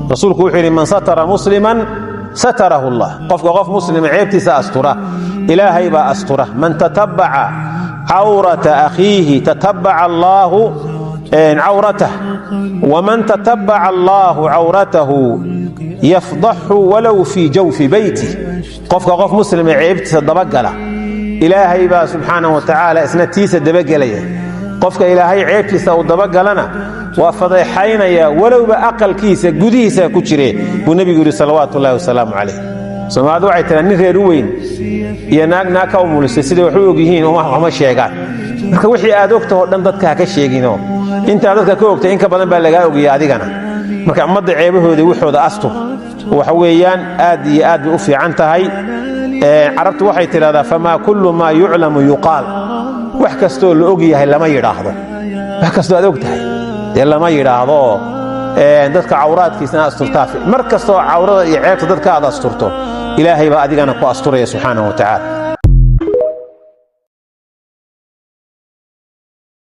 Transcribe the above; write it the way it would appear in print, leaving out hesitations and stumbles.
Rasuulku wuxuu yidhi: "Man satara musliman satarahu Allah." Qofka qof muslima ceebtiisa astura, Ilaahay baa astura. "Man tatabaca cawrata akhiihi tatabaca Allaahu cawratah, waman tatabaca Allaahu cawratahu yafdaxu walow fii jawfi beyti." Qofka qof muslima ceebtiisa dabagala, Ilaahay baa subxaanah wa tacaala isna tiisa dabagelaya. Qofka Ilaahay ceebtiisa uu dabagalana, waa fadeexaynaya, walowba aqalkiisa gudihiisa ku jire, buu nebigu yidhi salawaatu ullahi wasalaamu calayh. Soomaalidu waxay tiraa: "Nin reer u weyn iyo naag naag ka umulisay siday wax u og yihiin uma sheegaan." Marka wixii aad ogtahoo dhan dadka ha ka sheegino. Intaa dadka ka ogtay in ka badan baa lagaa ogaya adigana. Marka ummadda ceebahooda, waxooda astur. Waxa weeyaan, aad iyo aad bay u fiican tahay. Carabtu waxay tidhahdaa: "Famaa kullu maa yuclamu yuqaal." Wax kastoo la og yahay lama yidhaahdo. Wax kastoo aad og tahay dee lama yidhaahdo. Dadka cawraadkiisana asturtaa. Mar kastoo cawrada iyo ceebta dadka aad asturto, Ilaahay baa adigana ku asturaya subxaanahu wa tacaala.